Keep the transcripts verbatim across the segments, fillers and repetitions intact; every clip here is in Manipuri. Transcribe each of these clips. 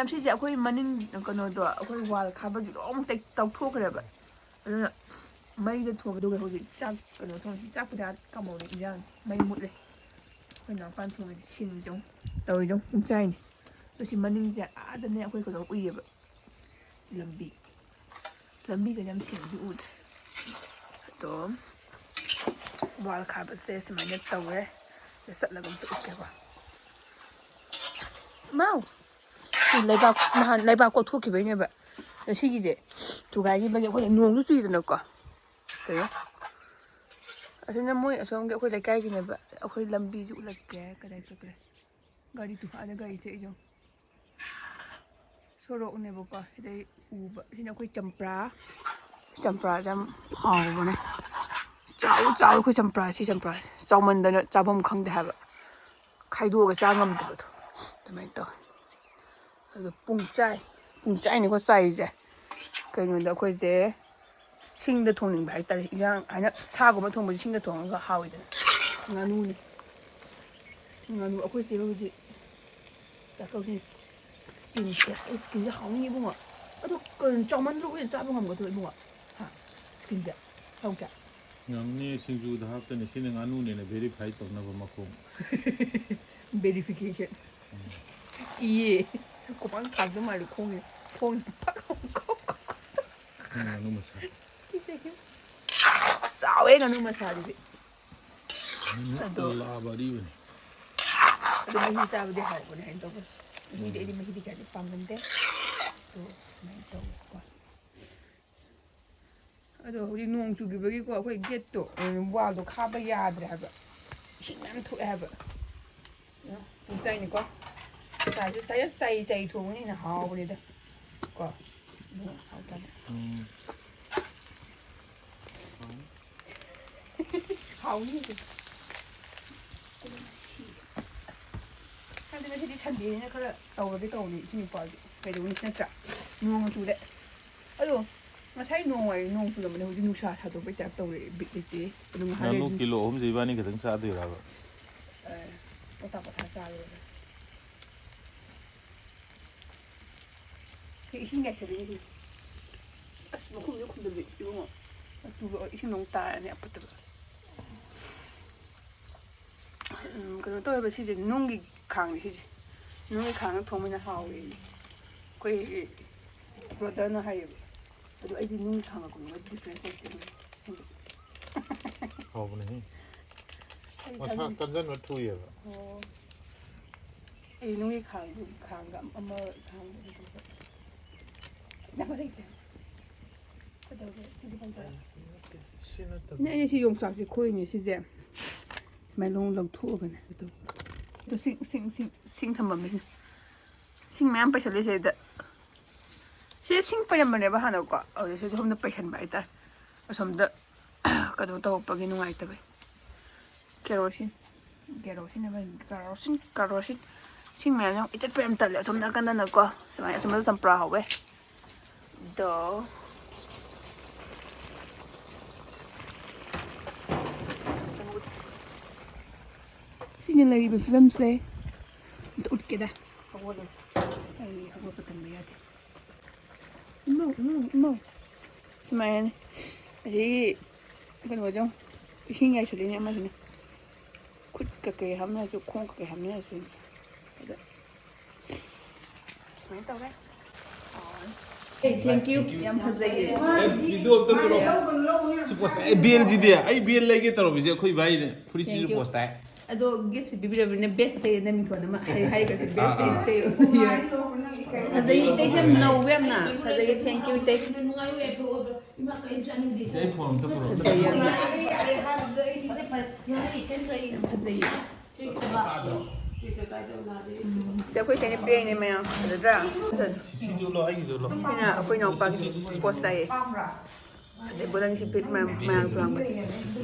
ꯌꯥꯝ ꯁꯤꯁꯦ ꯑꯩꯈꯣꯏ ꯃꯅꯤꯡ ꯀꯩꯅꯣꯗꯣ, ꯑꯩꯈꯣꯏ ꯋꯥꯜ ꯈꯥꯕꯒꯤ ꯂꯣꯏ ꯇꯧꯊꯣꯛꯈ꯭ꯔꯦꯕ꯫ ꯑꯗꯨꯅ ꯃꯩꯗ ꯊꯣꯡꯉꯦ꯫ ꯑꯗꯨꯒ ꯍꯧꯖꯤꯛ ꯆꯥꯛ ꯀꯩꯅꯣ ꯊꯣꯡꯉꯤ꯫ ꯆꯥꯛꯄꯨꯗꯤ ꯑꯥ ꯀꯥꯝꯍꯧꯔꯦ, ꯏꯟꯖꯥꯡ ꯃꯩ ꯃꯨꯠꯂꯦ꯫ ꯑꯩꯈꯣꯏ ꯏꯅꯥꯎꯄꯥꯅ ꯊꯣꯡꯉꯤꯅꯦ꯫ ꯁꯤꯡꯁꯦ ꯑꯃꯨꯛ ꯇꯧꯔꯤꯗꯣ ꯑꯃꯨꯛ ꯆꯥꯏꯅꯤ꯫ ꯑꯗꯣ ꯁꯤ ꯃꯅꯤꯡꯁꯦ ꯑꯥꯗꯅꯦ ꯑꯩꯈꯣꯏ ꯀꯩꯅꯣ ꯎꯏꯌꯦꯕ꯫ ꯂꯝꯕꯤ꯫ ꯂꯝꯕꯤꯒ ꯌꯥꯝ ꯁꯦꯡꯅꯗꯤ ꯎꯗ꯭ꯔꯦ꯫ ꯑꯗꯣ ꯋꯥꯜ ꯈꯥꯕꯁꯦ ꯁꯨꯃꯥꯏꯅ ꯇꯧꯔꯦ꯫ ꯑꯗ ꯆꯠꯂꯒ ꯑꯝꯇ ꯎꯠꯀꯦꯀꯣ꯫ ꯃꯥꯎ! ꯁꯤ ꯂꯩꯕꯥꯛ, ꯅꯍꯥꯟ ꯂꯩꯕꯥꯛ ꯀꯣꯠꯊꯣꯛꯈꯤꯕꯩꯅꯦꯕ꯫ ꯑꯗ ꯁꯤꯒꯤꯁꯦ ꯊꯨꯒꯥꯏꯈꯤꯕꯒꯤ ꯑꯩꯈꯣꯏꯅ ꯅꯣꯡꯁꯨ ꯆꯨꯏꯗꯅꯀꯣ꯫ ꯀꯩꯅꯣ? ꯑꯁꯤꯅ ꯃꯣꯏ ꯑꯁꯣꯝꯒꯤ ꯑꯩꯈꯣꯏ ꯂꯩꯀꯥꯏꯒꯤꯅꯦꯕ꯫ ꯑꯩꯈꯣꯏ ꯂꯝꯕꯤꯁꯨ ꯎꯠꯂꯛꯀꯦ꯫ ꯀꯗꯥꯏ ꯆꯠꯈ꯭ꯔꯦ? ꯒꯥꯔꯤ ꯇꯨ-, ꯑꯥꯗ ꯒꯥꯔꯤ ꯆꯠꯂꯤꯗꯣ꯫ ꯁꯣꯔꯣꯛꯅꯦꯕꯀꯣ꯫ ꯁꯤꯗꯩ ꯎꯕ꯫ ꯁꯤꯅ ꯑꯩꯈꯣꯏ ꯆꯝꯄ꯭ꯔꯥ꯫ ꯆꯝꯄ꯭ꯔꯥꯁꯦ ꯌꯥꯝ ꯍꯥꯎꯕꯅꯦ꯫ ꯆꯥꯎ ꯆꯥꯎ ꯑꯩꯈꯣꯏ ꯆꯝꯄ꯭ꯔꯥꯁꯤ, ꯆꯝꯄ꯭ꯔꯥꯁꯤ ꯆꯥꯎꯃꯟꯗꯅ ꯆꯥꯐꯝ ꯈꯪꯗꯦ ꯍꯥꯏꯕ꯫ ꯈꯥꯏꯗꯣꯛꯑꯒ ꯆꯥ ꯉꯝꯗꯕꯗꯣ ꯑꯗꯨꯃꯥꯏꯅ ꯇꯧꯋꯦ꯫ ꯑꯗꯣ ꯄꯨꯡꯆꯥꯏ, ꯄꯨꯡꯆꯥꯏꯅꯤꯀꯣ ꯆꯥꯏꯔꯤꯁꯦ꯫ ꯀꯩꯅꯣꯗ ꯑꯩꯈꯣꯏꯁꯦ ꯁꯤꯡꯗ ꯊꯣꯡꯅꯤꯡꯕ ꯍꯥꯏꯇꯥꯔꯦ꯫ ꯏꯟꯖꯥꯡ ꯍꯥꯏꯅ ꯁꯥꯒꯨꯝꯕ ꯊꯣꯡꯕꯁꯦ ꯁꯤꯡꯗ ꯊꯣꯡꯉꯒ ꯍꯥꯎꯋꯤꯗꯅ꯫ ꯉꯥꯅꯨꯅꯤ꯫ ꯉꯥꯅꯨ ꯑꯩꯈꯣꯏ ꯆꯦ ꯍꯧꯖꯤꯛ ꯆꯥꯛꯀꯧꯒꯤ ꯁ꯭ꯀꯤꯟꯁꯦ, ꯑꯩ ꯁ꯭ꯀꯤꯟꯁꯦ ꯍꯥꯎꯅꯤ ꯏꯕꯨꯡꯉꯣ꯫ ꯑꯗꯨ ꯀꯩꯅꯣ ꯆꯥꯎꯃꯟꯗ꯭ꯔꯣ ꯑꯩꯈꯣꯏꯅ ꯆꯥꯕ ꯉꯝꯒꯗ꯭ꯔꯣ ꯏꯕꯨꯡꯉꯣ? ꯍꯥ? ꯁ꯭ꯀꯤꯟꯁꯦ ꯍꯥꯎꯀꯦ? ꯉꯝꯅꯤ, ꯁꯤꯡꯖꯨꯗ ꯍꯥꯞꯇꯣꯏꯅꯦ꯫ ꯁꯤꯅ ꯉꯥꯅꯨꯅꯦꯅ ꯚꯦꯔꯤꯐꯥꯏ ꯇꯧꯅꯕ ꯃꯈꯣꯡ꯫ ꯚꯦꯔꯤꯐꯤꯀꯦꯁꯟ꯫ ꯏꯌꯦ꯫ ꯀꯣꯄꯥꯡ ꯊꯥꯕꯗꯣ ꯃꯥꯜꯂꯦ ꯈꯣꯡꯁꯦ꯫ ꯈꯣꯡꯁꯦ ꯐꯛ ꯈꯣꯡ ꯈꯣꯡ ꯈꯣꯡ꯫ ꯁꯤꯅ ꯉꯥꯅꯨ ꯃꯁꯥ꯫ ꯀꯤꯖꯩ꯫ ꯆꯥꯎꯋꯦ ꯉꯥꯅꯨ ꯃꯁꯥꯗꯨꯗꯤ꯫ ꯑꯗꯣ ꯂꯥꯕ ꯑꯔꯤꯕꯅꯤ꯫ ꯑꯗꯨ ꯃꯍꯤ ꯆꯥꯕꯗꯤ ꯍꯥꯎꯕꯅꯦ ꯍꯥꯏꯅ ꯇꯧꯕ꯫ ꯃꯍꯤꯗꯤ ꯑꯩꯗꯤ ꯃꯍꯤꯗꯤ ꯀꯌꯥꯗꯤ ꯄꯥꯝꯒꯟꯗꯦ꯫ ꯑꯗꯣ ꯁꯨꯃꯥꯏꯅ ꯇꯧꯕꯀꯣ꯫ ꯑꯗꯣ ꯍꯧꯖꯤꯛ ꯅꯣꯡ ꯆꯨꯈꯤꯕꯒꯤꯀꯣ ꯑꯩꯈꯣꯏ ꯒꯦꯠꯇꯣ, ꯋꯥꯜꯗꯣ ꯈꯥꯕ ꯌꯥꯗ꯭ꯔꯦ ꯍꯥꯏꯕ꯫ ꯏꯁꯤꯡ ꯃꯌꯥꯝ ꯊꯣꯛꯑꯦ ꯍꯥꯏꯕ꯫ ꯄꯨꯡꯆꯥꯏꯅꯤꯀꯣ꯫ ꯆꯥꯏꯁꯨ ꯆꯥꯏ, ꯆꯥꯏ, ꯆꯥꯏ ꯊꯣꯡꯕꯅ ꯍꯦꯟꯅ ꯍꯥꯎꯕꯅꯤꯗ꯫ ꯀꯣ꯫ ꯑꯗꯨꯅ ꯍꯥꯎꯇꯕ꯫ ꯎꯝ꯫ ꯍꯥꯎꯅꯤ ꯍꯧꯖꯤꯛ꯫ ꯑꯗꯨꯅ ꯁꯤꯔꯦ꯫ ꯑꯁ꯫ ꯈꯪꯗꯦ, ꯉꯁꯤꯗꯤ ꯁꯟꯗꯦꯅꯤꯅ ꯈꯔ ꯇꯧꯔꯒꯦ ꯇꯧꯕꯅꯤ ꯏꯆꯤꯟ ꯏꯄ꯭ꯋꯥꯒꯤ꯫ ꯀꯩꯗꯧꯅꯤ ꯅꯠꯇ꯭ꯔꯥ? ꯅꯣꯡ ꯆꯨꯔꯦ꯫ ꯑꯗꯣ ꯉꯁꯥꯏ ꯅꯣꯡ ꯋꯥꯏ ꯅꯣꯡ ꯆꯨꯔꯝꯕꯅꯦ, ꯍꯧꯖꯤꯛ ꯅꯨꯡꯁꯥ ꯁꯥꯗꯣꯛꯄꯩ ꯇꯥꯏꯞ ꯇꯧꯔꯦ, ꯕꯤꯠ ꯂꯩꯇꯦ꯫ ꯑꯗꯨ ꯉꯥꯏꯍꯥꯛ ꯉꯥꯅꯨ ꯂꯩꯔꯗꯤ ꯀꯤꯂꯣ ꯑꯍꯨꯝꯁꯦ ꯏꯕꯥꯅꯤ ꯈꯛꯇꯪ ꯆꯥꯗꯣꯏꯔꯕ? ꯑꯦ, ꯄꯣꯊꯥ ꯄꯣꯊꯥ ꯆꯥꯔꯨꯔꯒ꯫ ꯁꯤ ꯏꯁꯤꯡ ꯌꯥꯏꯁꯜꯂꯤꯅꯦ ꯁꯤꯁꯦ꯫ ꯑꯁ, ꯃꯈꯨꯝꯁꯦ ꯈꯨꯝꯖꯤꯜꯂꯨ ꯏꯕꯨꯡꯉꯣ꯫ ꯑꯗꯨꯒ ꯏꯁꯤꯡ ꯑꯃꯨꯛ ꯇꯥꯔꯅꯤ ꯑꯐꯠꯇꯕ꯫ ꯎꯝ, ꯀꯩꯅꯣ ꯇꯧꯋꯦꯕ ꯁꯤꯁꯦ, ꯅꯨꯡꯒꯤ ꯈꯥꯡꯅꯤ ꯁꯤꯁꯦ꯫ ꯅꯨꯡꯒꯤ ꯈꯥꯡꯅ ꯊꯣꯡꯕꯅ ꯍꯥꯎꯋꯦ꯫ ꯑꯩꯈꯣꯏ brotherꯅ ꯍꯥꯏꯌꯦꯕ꯫ ꯑꯗꯣ ꯑꯩꯗꯤ ꯅꯨꯡꯒꯤ ꯈꯥꯡꯒ ꯀꯣꯟꯒ difference ꯂꯩꯇꯦ꯫ ꯁꯤꯡꯕ꯫ ꯍꯥꯎꯕꯅꯦꯍꯦ꯫ ꯑꯩ ꯃꯁꯥ ꯆꯥꯅꯤꯡ- ꯀꯟꯖꯟꯕ ꯊꯨꯏꯌꯦꯕ꯫ ꯑꯣ꯫ ꯑꯩ ꯅꯨꯡꯒꯤ ꯈꯥꯡꯗꯨ, ꯈꯥꯡꯒ ꯑꯃ, ꯈꯥꯡꯗꯨ ꯑꯗꯨꯒ ꯈꯦꯠꯅꯕ ꯂꯩꯇꯦ꯫ ꯀꯩꯗꯧꯔꯒꯦ? ꯁꯤꯗꯤ ꯄꯟꯊꯔ꯫ ꯁꯤ ꯅꯠꯇꯕ꯫ ꯑꯗꯩ ꯑꯩꯅ ꯁꯤ ꯌꯣꯡꯆꯥꯛꯁꯦ ꯈꯣꯏꯅꯦ ꯁꯤꯁꯦ꯫ ꯁꯨꯃꯥꯏꯅ ꯂꯣꯡ ꯂꯧꯊꯣꯛꯑꯒꯅꯦ꯫ ꯑꯗꯣ, ꯑꯗꯣ ꯁꯤꯡ, ꯁꯤꯡ, ꯁꯤꯡ, ꯁꯤꯡ ꯊꯝꯐꯝꯅꯦ ꯁꯤꯅ꯫ ꯁꯤꯡ ꯃꯌꯥꯝ ꯄꯩꯁꯜꯂꯦ ꯁꯤꯗ꯫ ꯁꯤ ꯁꯤꯡ ꯄꯩꯔꯝꯕꯅꯦꯕ ꯍꯥꯟꯅꯀꯣ꯫ ꯑꯗꯨꯗ ꯁꯤꯗ ꯁꯣꯝꯗ ꯄꯩꯁꯟꯕ ꯍꯥꯏꯇꯥꯔꯦ꯫ ꯑꯁꯣꯝꯗ ꯀꯩꯅꯣ ꯇꯧꯔꯛꯄꯒꯤ ꯅꯨꯡꯉꯥꯏꯇꯕꯩ꯫ ꯀꯦꯔꯣꯁꯤꯟ꯫ ꯀꯦꯔꯣꯁꯤꯟ ꯍꯥꯏꯕ, ꯀꯦꯔꯣꯁꯤꯟ, ꯀꯦꯔꯣꯁꯤꯟ꯫ ꯁꯤꯡ ꯃꯌꯥꯝꯁꯦ ꯌꯥꯝ ꯏꯆꯠꯄ ꯌꯥꯝ ꯇꯜꯂꯦ꯫ ꯑꯁꯣꯝ ꯅꯥꯀꯟꯗꯅꯀꯣ, ꯁꯨꯃꯥꯏꯅ ꯑꯁꯣꯝꯗ ꯆꯝꯄ꯭ꯔꯥ ꯍꯧꯋꯦ꯫ ꯑꯗꯣ, ꯁꯤꯅ ꯂꯩꯔꯤꯕ ꯐꯤꯕꯝꯁꯦ ꯑꯝꯇ ꯎꯠꯀꯦꯗ꯫ ꯑꯩ ꯍꯧꯒꯠꯄ ꯇꯟꯕ ꯌꯥꯗꯦ꯫ ꯏꯃꯧ, ꯏꯃꯧ, ꯏꯃꯧ꯫ ꯁꯨꯃꯥꯏꯅꯅꯤ꯫ ꯑꯁꯤꯒꯤ ꯀꯩꯅꯣꯁꯦ ꯌꯦꯡꯉꯨ꯫ ꯏꯁꯤꯡ ꯌꯥꯏꯁꯤꯜꯂꯤꯅꯦ ꯑꯃꯁꯤꯅ꯫ ꯈꯨꯠ ꯀꯩꯀꯩ ꯍꯥꯞꯅꯔꯁꯨ, ꯈꯣꯡ ꯀꯩꯀꯩ ꯍꯥꯞꯅꯔꯁꯨ꯫ ꯑꯗ ꯁꯨꯃꯥꯏꯅ ꯇꯧꯔꯦ꯫ Hey, thank you. ꯌꯥꯝ ꯐꯖꯩꯌꯦ꯫ ꯑꯦ, video ꯑꯝꯇ ꯄꯨꯔꯛꯑꯣ꯫ ꯁꯤ post ꯇꯥꯏ꯫ ꯑꯦ, ꯕꯦꯜꯁꯤꯗꯤ ꯑꯩ ꯕꯦꯜ ꯂꯩꯒꯦ ꯇꯧꯔꯝꯃꯤꯁꯦ ꯑꯩꯈꯣꯏ ꯏꯕꯥꯏꯅꯦ꯫ ꯐꯨꯔꯤꯠꯁꯤꯁꯨ Thank you. Post ꯇꯥꯏ꯫ ꯑꯗꯣ gift ꯄꯤꯕꯤꯔꯕꯅꯤꯅ best ꯇꯩ ꯅꯪ ꯃꯤꯡꯊꯣꯟ ꯑꯃ ꯍꯥꯏ-, ꯍꯥꯏꯒꯁꯦ best ꯇꯩ ꯇꯩꯌꯣ꯫ ꯐꯖꯩ ꯏꯇꯩꯁꯦ ꯌꯥꯝ ꯅꯧꯕ ꯌꯥꯝꯅ꯫ ꯐꯖꯩ, thank you ꯏꯇꯩ꯫ ꯏꯆꯦ ꯑꯩ phone ꯑꯝꯇ ꯄꯨꯔꯛꯑꯣ꯫ ꯐꯖꯩ ꯌꯥꯝꯅ꯫ ꯐꯖꯩ꯫ ꯁꯦ ꯑꯩꯈꯣꯏ ꯏꯇꯩꯅ ꯄꯤꯔꯛꯏꯅꯦ ꯃꯌꯥꯝ꯫ ꯐꯖꯗ꯭ꯔꯥ? ꯐꯖꯗ꯭ꯔꯥ? ꯁꯤꯁꯤꯁꯨ ꯂꯧ, ꯑꯩꯒꯤꯁꯨ ꯂꯧ꯫ ꯁꯤꯅ ꯑꯩꯈꯣꯏ ꯏꯅꯥꯎꯄꯥꯒꯤ post ꯇꯥꯏꯌꯦ꯫ ꯑꯗꯩ ꯕꯣꯂꯟꯁꯤ ꯐꯤꯠ ꯃꯌꯥꯝ, ꯃꯌꯥꯝ ꯇꯣꯉꯥꯟꯕ꯫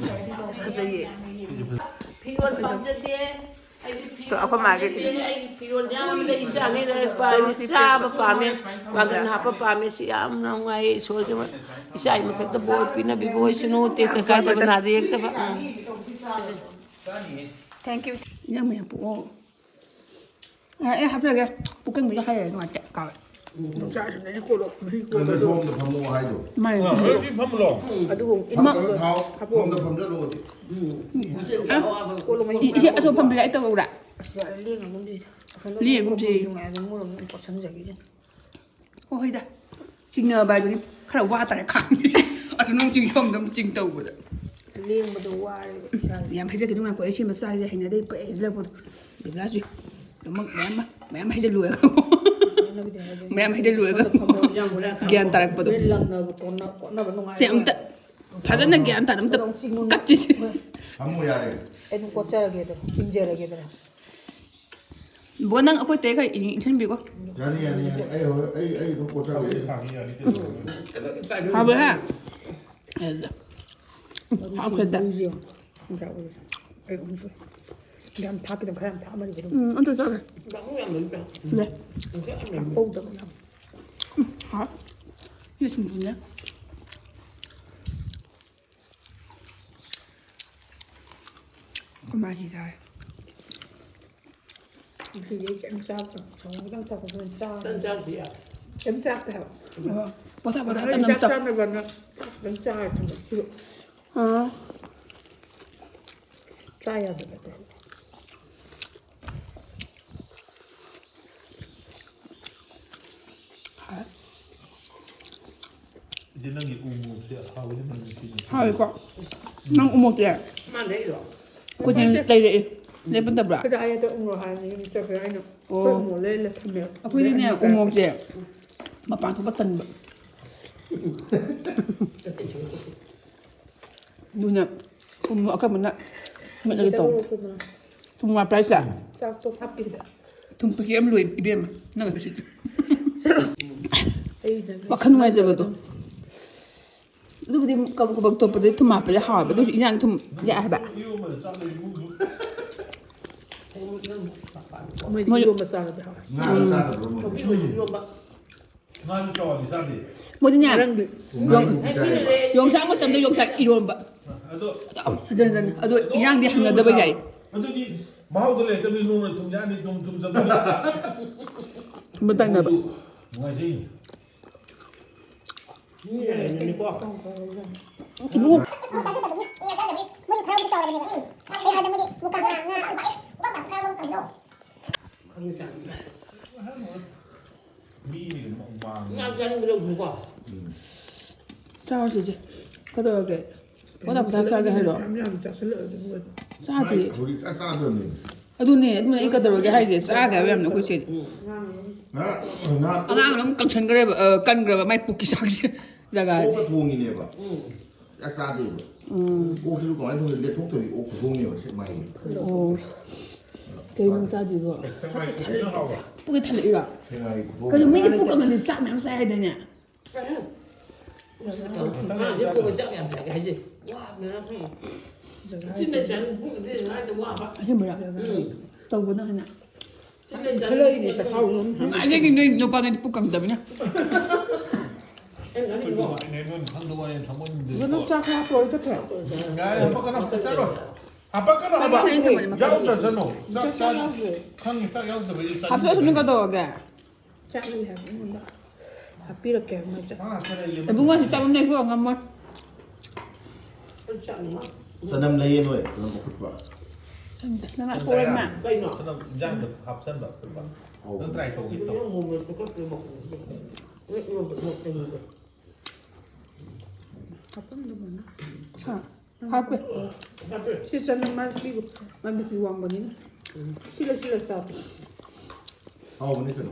ꯐꯖꯩꯌꯦ꯫ ꯁꯤꯁꯦ ꯐꯖ- ꯐꯤꯔꯣꯜ ꯄꯥꯝꯖꯗꯦ꯫ ꯑꯩꯗꯤ ꯇꯣ, ꯑꯩꯈꯣꯏ ꯃꯥꯒꯤ ꯐꯤꯔꯣꯜ ꯄꯥꯝꯖꯗꯦ꯫ ꯑꯩ ꯐꯤꯔꯣꯜ ꯌꯥꯝ ꯂꯩ, ꯏꯆꯥꯒꯤ ꯂꯥꯏꯔꯤꯛ ꯄꯥꯔꯤ, ꯆꯥꯕ ꯄꯥꯝꯃꯦ, ꯄꯥꯡꯒꯜ ꯍꯥꯞꯄ ꯄꯥꯝꯃꯦ꯫ ꯁꯤ ꯌꯥꯝ ꯅꯨꯡꯉꯥꯏꯌꯦ꯫ ꯏꯁꯣꯔꯒꯤ ꯏꯆꯥꯒꯤ ꯃꯊꯛꯇ ꯕꯣꯔ ꯄꯤꯅꯕꯤꯕ ꯑꯣꯏꯁꯅꯨ꯫ ꯇꯦꯛꯇ ꯀꯥꯏꯗꯕ, ꯅꯥꯗ ꯌꯦꯛꯇꯕ꯫ ꯎꯝ꯫ Thank you꯫ ꯌꯥꯝ ꯌꯥꯝ ꯄꯣꯛꯑꯣ꯫ ꯑꯦ, ꯑꯩ ꯍꯥꯞꯆꯔꯒꯦ꯫ ꯄꯨꯀꯪꯕꯨꯗꯤ ꯍꯥꯏꯔꯦ, ꯅꯨꯡꯉꯥꯏꯇꯦ꯫ ꯀꯥꯎꯔꯦ꯫ ꯆꯥꯁꯤꯅꯗꯤ ꯀꯣꯠꯂꯣ, ꯃꯍꯤ ꯀꯣꯠꯂꯣ꯫ ꯅꯪꯅ ꯁꯣꯝꯗ ꯐꯝꯃꯣ ꯍꯥꯏꯗꯣ꯫ ꯃꯥꯅꯦ꯫ ꯑ, ꯁꯤ ꯐꯝꯃꯨꯂꯣ꯫ ꯑꯗꯨꯒ ꯏꯃꯥ ꯐꯝꯗꯅ ꯊꯥꯎ, ꯍꯥꯞꯄꯣ꯫ ꯁꯣꯝꯗ ꯐꯝꯖꯜꯂꯣ꯫ ꯀꯣꯠꯂꯣ, ꯃꯍꯤ ꯏ-, ꯏꯆꯦ ꯍꯥꯞꯄꯣ꯫ ꯑꯁꯣꯝ ꯐꯝꯕꯤꯔ ꯑꯩ ꯇꯧꯔꯛꯎꯔꯥ? ꯑꯁ, ꯌꯥꯔꯦ, ꯂꯦꯡꯉꯒꯨꯝꯁꯤ꯫ ꯑꯁꯣꯝꯗ ꯂꯦꯡꯉꯒꯨꯝꯁꯤ꯫ ꯅꯨꯡꯉꯥꯏꯕ ꯃꯣꯔꯣꯛ ꯑꯃ ꯀꯣꯠꯁꯟꯖꯈꯤꯁꯅꯨ꯫ ꯍꯣꯏ, ꯍꯣꯏꯗ꯫ ꯆꯤꯡꯅꯕ ꯍꯥꯏꯗꯨꯅꯤ꯫ ꯈꯔ ꯋꯥ ꯇꯥꯔꯦ ꯈꯥꯡꯗꯦ꯫ ꯑꯁ, ꯅꯪ ꯆꯤꯡ ꯁꯣꯝꯗ ꯑꯃ ꯆꯤꯡ ꯇꯧꯕꯗ꯫ ꯂꯦꯡꯕꯗꯣ ꯋꯥꯔꯦꯕ ꯏꯁꯥꯁꯦ꯫ ꯌꯥꯝ ꯍꯩꯖꯒꯦ ꯅꯨꯡꯉꯥꯏꯀꯣ꯫ ꯑꯩ ꯁꯦꯝꯕ ꯆꯥꯔꯤꯁꯦ ꯍꯩꯅꯗꯦ꯫ ꯄꯛꯑꯦ ꯍꯩꯖꯤꯜꯂꯛꯄꯗꯣ꯫ ꯕꯤꯕꯨꯂꯥꯁꯨ꯫ ꯂꯣꯏꯅꯃꯛ ꯃꯌꯥꯝ ꯑꯃ, ꯃꯌꯥꯝ ꯑꯃ ꯍꯩꯖꯤꯜꯂꯨ ꯍꯥꯏꯕ꯫ ꯍꯩꯅꯕꯗꯤ ꯍꯩꯖꯤꯜꯂꯨ꯫ ꯃꯌꯥꯝ ꯍꯩꯖꯤꯜꯂꯨ ꯍꯥꯏꯕ꯫ ꯒ꯭ꯌꯥꯟ ꯇꯥꯔꯛꯄꯗꯣ꯫ ꯅꯣꯏ ꯂꯪꯅꯕ ꯀꯣꯠꯅ-, ꯀꯣꯠꯅꯕ ꯅꯨꯡꯉꯥꯏꯕ꯫ ꯁꯦ ꯑꯝꯇ ꯐꯖꯅ ꯒ꯭ꯌꯥꯟ ꯇꯥꯅ ꯑꯝꯇ ꯀꯠꯁꯤꯁꯦ꯫ ꯐꯝꯃꯣ ꯌꯥꯔꯦ꯫ ꯑꯩ ꯑꯗꯨꯝ ꯀꯣꯠꯆꯔꯒꯦ ꯑꯗꯣ, ꯏꯟꯖꯔꯒꯦꯗꯅ꯫ ꯕꯣ, ꯅꯪ ꯑꯩꯈꯣꯏ ꯇꯩ ꯈꯔ ꯏꯟ-, ꯏꯟꯁꯤꯟꯕꯤꯈꯣ꯫ ꯌꯥꯅꯤ, ꯌꯥꯅꯤ, ꯌꯥꯅꯤ꯫ ꯑꯩ ꯍꯣꯏ, ꯑꯩ, ꯑꯩ ꯑꯗꯨꯝ ꯀꯣꯠꯆꯔꯒꯦ꯫ ꯍꯥꯎꯕ꯭ꯔꯥ? ꯍꯥꯎꯈ꯭ꯔꯦꯗ꯫ ꯃꯔꯨꯁꯦ ꯌꯦꯡꯉꯨ꯫ ꯑꯩ ꯑꯍꯨꯝꯁꯨ꯫ ꯌꯥꯝ ꯊꯥꯛꯈꯤꯗꯕ, ꯈꯔ ꯌꯥꯝ ꯊꯥꯛꯑꯝꯃꯗꯤ ꯑꯗꯨꯝ꯫ ꯎꯝ, ꯑꯝꯇ ꯆꯥꯒꯦ꯫ ꯂꯦ꯫ ꯌꯥꯝ ꯍꯧꯗꯕ ꯌꯥꯝ꯫ ꯎꯝ, ꯍꯥꯎ꯫ ꯁꯤ ꯁꯤꯡꯖꯨꯅꯦ꯫ ꯃꯥꯍꯤ ꯆꯥꯔꯦ꯫ ꯉꯁꯤꯗꯤ ꯑꯩ ꯀꯩꯝ ꯆꯥꯗ꯭ꯔꯦ꯫ ꯁꯪꯒꯣꯝ ꯈꯤꯇꯪ ꯊꯛꯄꯗꯨꯅ ꯆꯥꯔꯦ꯫ ꯅꯪ ꯆꯥꯗ꯭ꯔꯤꯌꯦ? ꯀꯩꯝ ꯆꯥꯗꯦ ꯍꯥꯏꯕ꯫ ꯑꯣ, ꯄꯣꯊꯥ, ꯄꯣꯊꯥ, ꯑꯩ ꯇꯞꯅ ꯆꯥꯛ ꯆꯥꯎ꯫ ꯆꯥꯅꯕꯅ ꯈꯤꯇꯪ ꯆꯥꯔꯦ ꯈꯟꯕ꯫ ꯁꯤꯕꯨ ꯑꯥ꯫ ꯆꯥ ꯌꯥꯗꯕ ꯅꯠꯇꯦ꯫ ꯍꯥꯎ꯫ ꯏꯆꯦ, ꯅꯪꯒꯤ ꯎ ꯃꯣꯔꯣꯛꯁꯦ ꯍꯥꯎꯋꯤꯅꯦ, ꯃꯅꯝ ꯅꯨꯡꯁꯤꯅꯦ꯫ ꯍꯥꯎꯋꯤꯀꯣ? ꯅꯪ ꯎ ꯃꯣꯔꯣꯛꯇꯤ? ꯃꯥ ꯂꯩꯔꯣ? ꯑꯩꯈꯣꯏꯗꯤ ꯂꯩꯔꯛꯑꯦ꯫ ꯂꯩꯕ ꯅꯠꯇꯕ꯭ꯔꯥ? ꯑꯩꯈꯣꯏꯗ ꯑꯥꯏ ꯑꯗ ꯎ ꯃꯣꯔꯣꯛ ꯍꯥꯏꯔꯅꯤ, ꯌꯨꯝ ꯆꯠꯈ꯭ꯔꯦ ꯍꯥꯏꯅ꯫ ꯑꯣ꯫ ꯑꯩꯈꯣꯏ ꯎ ꯃꯣꯔꯣꯛ ꯂꯩꯔ ꯊꯝꯃꯦꯕ꯫ ꯑꯩꯈꯣꯏꯗꯤꯅꯦ, ꯎ ꯃꯣꯔꯣꯛꯁꯦ ꯃꯄꯥꯟ ꯊꯣꯛꯄ ꯇꯟꯕ꯫ ꯑꯗꯨꯅ ꯊꯨꯝ ꯑꯀꯪꯕꯅ ꯃꯦꯠꯂꯒ ꯇꯧ꯫ ꯊꯨꯝ ꯋꯥꯠꯄ꯭ꯔꯥ ꯍꯥꯏꯁꯦ? ꯆꯥꯛꯇꯣ ꯍꯥꯞꯄꯤꯗ꯫ ꯊꯨꯝ ꯄꯦꯀꯦꯠ ꯑꯃ ꯂꯣꯏ, ꯏꯕꯦꯝꯃ꯫ ꯅꯪ ꯑꯗꯨ ꯁꯤꯗꯤ꯫ ꯑꯩꯅ ꯋꯥꯈꯜ ꯅꯨꯡꯉꯥꯏꯖꯕꯗꯣ꯫ ꯑꯗꯨꯕꯨꯗꯤ ꯀꯕꯛ ꯀꯕꯛ ꯇꯣꯠꯄꯗꯗꯤ ꯊꯨꯝ ꯍꯥꯞꯄꯗꯤ ꯍꯥꯎꯋꯦꯕ꯫ ꯑꯗꯨ ꯏꯟꯖꯥꯡ ꯊꯨꯝ ꯌꯥꯛꯑꯦ ꯍꯥꯏꯕ꯫ ꯃꯣꯏꯗꯤ ꯃꯣꯏ ꯏꯔꯣꯝꯕ ꯆꯥꯔꯗꯤ ꯍꯥꯎꯋꯦ꯫ ꯉꯥ ꯆꯥꯗꯕ꯭ꯔꯣ ꯃꯣꯏ? ꯃꯣꯏꯗꯤꯅꯦ, ꯉꯥꯁꯨ ꯆꯥꯎꯔꯗꯤ ꯆꯥꯗꯦ꯫ ꯌꯣꯡ-, ꯌꯣꯡꯆꯥꯛ ꯃꯇꯝꯗ ꯌꯣꯡꯆꯥꯛ ꯏꯔꯣꯝꯕ꯫ ꯑꯗꯣ ꯑꯗꯣ, ꯍꯟꯖꯟ ꯍꯟꯖꯟ꯫ ꯑꯗꯣ ꯏꯔꯥꯡꯗꯤ ꯍꯪꯅꯗꯕ ꯌꯥꯏ꯫ ꯑꯗꯨꯗꯤ ꯃꯍꯥꯎꯗꯣ ꯂꯩꯇꯕꯅꯤ, ꯅꯣꯡꯃ ꯊꯨꯝ ꯌꯥꯛꯑꯅꯤ, ꯊꯨꯝ, ꯊꯨꯝ ꯆꯪꯕꯅꯤ꯫ ꯊꯨꯝꯕ ꯇꯪꯅꯕ꯫ ꯃꯣꯏꯁꯨ ꯅꯨꯡꯉꯥꯏꯖꯩ꯫ ꯃꯤ ꯂꯩꯔꯝꯒꯅꯤꯀꯣ꯫ ꯏꯕꯨꯡꯉꯣ꯫ ꯈꯪꯉꯤ ꯆꯥꯅꯤꯡꯗ꯭ꯔꯦ꯫ ꯃꯤ ꯃꯨꯛꯕꯥꯡ꯫ ꯉꯥ ꯆꯥꯅꯤꯡꯕꯗꯣ ꯎꯕꯀꯣ꯫ ꯆꯥꯔꯁꯤꯁꯦ꯫ ꯀꯩꯗꯧꯔꯒꯦ? ꯄꯣꯠ ꯑꯃ ꯆꯥ ꯆꯥꯒꯦ ꯍꯥꯏꯔꯣ? ꯌꯥꯝ ꯌꯥꯝ ꯆꯥꯁꯤꯜꯂꯛꯑꯗꯤ ꯃꯣꯏ꯫ ꯆꯥꯗꯦ꯫ ꯍꯧꯖꯤꯛ ꯆꯥꯛ ꯆꯥꯗ꯭ꯔꯕꯅꯦ꯫ ꯑꯗꯨꯅꯦ ꯑꯗꯨꯅ ꯑꯩ ꯀꯩꯗꯧꯔꯒꯦ ꯍꯥꯏꯁꯦ? ꯆꯥꯗꯦ ꯍꯥꯏꯕ ꯌꯥꯝꯅ ꯑꯩꯈꯣꯏ ꯆꯦꯗꯤ꯫ ꯉꯥ ꯉꯥ ꯑꯉꯥꯡꯅ ꯑꯃꯨꯛ ꯀꯪꯁꯟꯈ꯭ꯔꯦꯕ ꯑ, ꯀꯟꯈ꯭ꯔꯕ ꯃꯥꯏ ꯄꯨꯛꯀꯤ ꯆꯥꯛꯁꯦ ꯖꯒꯥꯁꯦ꯫ ꯑꯣꯛꯀ ꯊꯣꯡꯉꯤꯅꯦꯕ꯫ ꯆꯥꯛ ꯆꯥꯗꯦꯕ꯫ ꯑꯣꯛꯁꯤꯁꯨ ꯀꯃꯥꯏꯅ ꯊꯣꯡꯉꯤ? ꯂꯦꯞꯊꯣꯛꯇꯕꯤ ꯑꯣꯛ ꯈꯨꯊꯣꯡꯅꯦꯕ ꯁꯤ ꯃꯥꯒꯤ꯫ ꯑꯣ꯫ ꯀꯩꯅꯣ ꯆꯥꯗꯣꯏꯕꯣ? ꯀꯩꯅꯣ ꯍꯥꯎꯕ꯫ ꯄꯨꯛꯀ ꯊꯜꯂꯛꯏꯔꯣ? ꯁꯦꯛꯃꯥꯏꯒꯤ ꯈꯨꯊꯣꯡ꯫ ꯀꯩꯅꯣ ꯃꯤꯗꯤ ꯄꯨꯛ ꯀꯪꯉꯗꯤ ꯆꯥꯛ ꯃꯌꯥꯝ ꯆꯥꯏ ꯍꯥꯏꯗꯥꯏꯅꯦ? ꯃꯥꯁꯦ ꯄꯨꯛꯀ ꯆꯥꯛ ꯌꯥꯝ ꯆꯥꯒꯦ ꯍꯥꯏꯁꯦ꯫ ꯋꯥꯕꯅ ꯈꯪꯉꯦ꯫ ꯆꯤꯟꯗ ꯆꯥꯅꯤꯡ ꯄꯨꯛꯀꯗꯤ ꯉꯥꯏꯗ ꯋꯥꯕ꯫ ꯑꯁꯦꯡꯕꯩꯔꯣ? ꯎꯝ꯫ ꯇꯧꯕꯅ ꯍꯦꯟꯅ꯫ ꯆꯤꯟꯗ ꯆꯥꯅꯤꯡ ꯈꯜꯂꯛꯏꯅꯦ ꯆꯈꯥꯎ ꯑꯗꯨꯝ ꯊꯟ-꯫ ꯅꯨꯡꯉꯥꯏꯖꯩ ꯅꯣꯏ ꯅꯨꯄꯥꯈꯩꯗꯤ ꯄꯨꯛ ꯀꯪꯗꯕꯅꯤꯅ꯫ ꯑꯩ ꯉꯥꯅꯤꯀꯣ꯫ ꯅꯣꯏ ꯈꯪꯗꯕ ꯋꯥꯅꯤ ꯊꯃꯣꯏ ꯃꯅꯨꯡ ꯆꯥꯛ ꯍꯥꯞꯄ ꯑꯣꯏꯔ ꯆꯠꯈ꯭ꯔꯦ꯫ ꯉꯥꯏ ꯍꯥꯄꯛꯀꯅꯨ ꯍꯥꯄꯛꯀꯅꯨ꯫ ꯍꯥꯄꯛꯀꯅꯨ ꯍꯥꯏꯕ꯫ ꯑꯩꯅ ꯊꯝꯕꯅꯤ ꯃꯈꯥꯗ꯫ ꯌꯥꯎꯗ꯭ꯔꯁꯅꯨ꯫ ꯆꯥꯛ ꯆꯥꯛ ꯆꯥ-꯫ ꯌꯥꯎꯗ꯭ꯔꯦ꯫ ꯈꯪꯉꯤ ꯆꯥꯛ ꯌꯥꯎꯗꯕꯒꯤ ꯆꯥꯅꯤꯡꯗꯕꯒꯤ꯫ ꯍꯥꯞꯆꯔꯁꯅꯨ ꯀꯩꯗꯧꯔꯒꯦ? ꯆꯥꯛ ꯂꯩ ꯍꯥꯏꯕ ꯑꯩꯉꯣꯟꯗ꯫ ꯍꯥꯞꯄꯤꯔꯛꯀꯦ ꯍꯥꯏꯕ ꯃꯣꯏꯁꯦ꯫ ꯃꯥ ꯉꯥꯛꯇ ꯂꯩꯌꯦ꯫ ꯏꯕꯨꯡꯉꯣꯁꯨ ꯆꯥꯛ ꯂꯩꯕ ꯉꯝꯃꯣꯏ꯫ ꯑꯩ ꯆꯥꯛ ꯉꯥ-꯫ ꯆꯅꯝ ꯂꯩꯌꯦ ꯅꯣꯏ ꯆꯅꯝ ꯑꯐꯨꯠꯄ꯫ ꯅꯪ ꯂꯥꯛꯄ ꯑꯣꯏꯔ ꯃꯥ꯫ ꯀꯩꯅꯣ? ꯆꯅꯝ ꯏꯟꯖꯥꯡꯗ ꯍꯥꯞꯆꯟꯕ ꯑꯐꯨꯠꯄ꯫ ꯅꯪ ꯇ꯭ꯔꯥꯏ ꯇꯧꯒꯦ ꯇꯧ꯫ ꯏꯕꯨꯡꯉꯣ ꯃꯣꯔꯣꯛ ꯃꯦꯠꯄ ꯀꯩꯅꯣ꯫ ꯍꯥꯞꯄꯦ꯫ ꯁꯤ ꯆꯅꯝ ꯃꯥ ꯄꯤꯕ ꯃꯥ ꯕꯤ ꯄꯤ ꯋꯥꯡꯕꯅꯤꯅ꯫ ꯁꯤꯂ ꯁꯤꯂ ꯆꯥꯕ꯫ ꯍꯥꯎꯕꯅꯦ ꯀꯩꯅꯣ꯫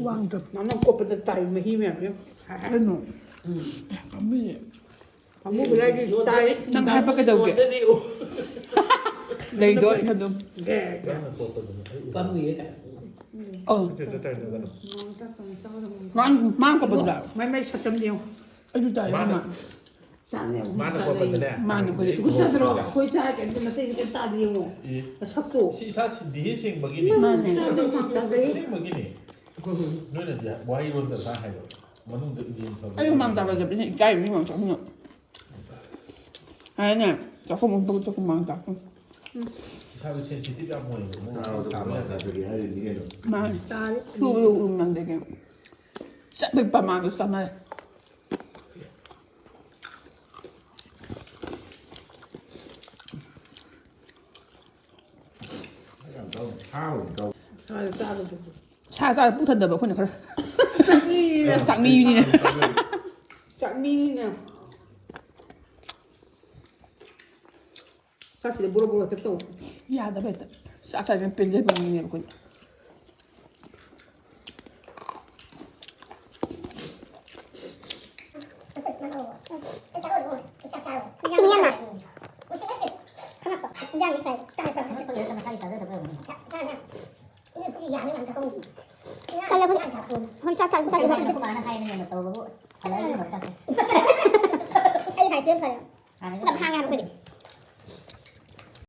ꯋꯥꯡꯗ꯭ꯔꯕ꯫ ꯃꯥꯅ ꯀꯣꯠꯄꯗ ꯇꯥꯏ ꯃꯍꯤ ꯃꯌꯥꯝꯁꯦ꯫ ꯀꯩꯅꯣ? ꯄꯥꯝꯃꯨꯏꯌꯦ꯫ ꯄꯥꯝꯃꯨꯕ ꯂꯥꯏꯔꯤ ꯇꯥꯏ꯫ ꯅꯪ ꯍꯥꯏꯕ ꯀꯩꯗꯧꯒꯦ? ꯂꯩꯗꯣ ꯑꯗꯨꯝ꯫ ꯒꯦ, ꯒꯦ꯫ ꯄꯥꯝꯃꯨꯏꯌꯦ ꯀꯥꯏꯅ꯫ ꯑꯧ꯫ ꯆꯦ, ꯆꯦ, ꯆꯦ, ꯆꯦ꯫ ꯃꯥ ꯃꯥ ꯀꯞꯄꯗꯨꯔꯥ? ꯃꯥꯏ ꯃꯥꯏ ꯁꯛꯇꯝꯗꯤ ꯌꯦꯡꯉꯣ꯫ ꯑꯩꯁꯨ ꯇꯥꯏ ꯏꯕꯦꯝꯃ꯫ ꯆꯥꯅꯦ꯫ ꯃꯥꯅ ꯀꯣꯠꯄꯗꯅꯦ꯫ ꯃꯥꯅ ꯑꯩꯈꯣꯏꯗ ꯇꯨꯀꯠꯆꯗ꯭ꯔꯣ? ꯑꯩꯈꯣꯏ ꯆꯥ ꯀꯩꯝꯇ ꯅꯥꯇꯩ ꯀꯩꯝ ꯇꯥꯗꯦ ꯌꯦꯡꯉꯣ꯫ ꯑꯦ꯫ ꯅꯁꯛꯇꯣ꯫ ꯁꯤ ꯏꯁꯥ ꯁꯤꯟꯗꯤ ꯍꯦꯛ ꯁꯦꯡꯕꯒꯤꯅꯤ꯫ ꯃꯥꯅꯦ꯫ ꯏꯁꯥꯗꯣ ꯍꯨꯃꯥꯡ ꯇꯥꯖꯩ꯫ ꯑꯁꯦꯡꯕꯒꯤꯅꯤ꯫ ꯅꯣꯏꯅꯗꯤ ꯋꯥꯍꯩꯔꯣꯜꯗ ꯁꯨꯃꯥꯏꯅ ꯍꯥꯏꯕ꯫ ꯃꯅꯨꯡꯗ ꯏꯟꯖꯤꯟ ꯐꯕ꯫ ꯑꯩ ꯍꯨꯃꯥꯡ ꯇꯥꯕ ꯆꯠꯄꯁꯦ ꯏꯀꯥꯏꯕ ꯃꯤ ꯃꯌꯥꯝ ꯆꯠꯃꯤꯟꯅ꯫ ꯍꯥꯏꯅꯦ꯫ ꯆꯥꯛꯈꯨꯝ ꯑꯃ ꯆꯥꯛꯈꯨꯝ ꯃꯥꯡ ꯇꯥꯛꯄ꯫ ꯏꯁꯥꯗꯣ ꯁꯦꯟꯁꯤꯇꯤꯚ ꯌꯥꯝ ꯑꯣꯏꯌꯦꯕ, ꯃꯣꯔꯣꯛ ꯆꯥꯕ ꯌꯥꯗꯦ꯫ ꯇꯥꯗ꯭ꯔꯗꯤ ꯍꯥꯏꯔꯤꯅꯤ ꯀꯩꯅꯣ꯫ ꯃꯥꯅꯤ꯫ ꯁꯨꯕꯗꯣ ꯎꯔꯨꯝ ꯅꯪꯗꯒꯤ ꯆꯠꯄꯒꯤ ꯄ꯭ꯔꯃꯥꯟꯗꯣ ꯆꯥꯟꯅꯔꯦ꯫ ꯌꯥꯝ ꯆꯥꯎ-, ꯁꯥꯕꯨꯗꯤ ꯆꯥꯎ-, ꯁꯥ ꯆꯥꯔ ꯄꯨꯛ ꯊꯟꯗꯕ ꯑꯩꯈꯣꯏꯅ ꯈꯔ꯫ ꯆꯥꯛꯅꯤꯅ꯫ ꯆꯥꯛꯅꯤꯅ꯫ ꯆꯥꯛꯅꯤꯅ꯫ ꯆꯥꯛꯁꯤꯗ ꯕꯣꯔꯣ ꯕꯣꯔꯣ ꯍꯦꯛꯇ ꯇꯧ꯫ ꯌꯥꯗꯕ ꯍꯦꯛꯇ꯫ ꯆꯥꯛ ꯆꯥꯗꯅ ꯄꯦꯟꯖꯕ ꯃꯤꯅꯦꯕ ꯑꯩꯈꯣꯏꯗꯤ꯫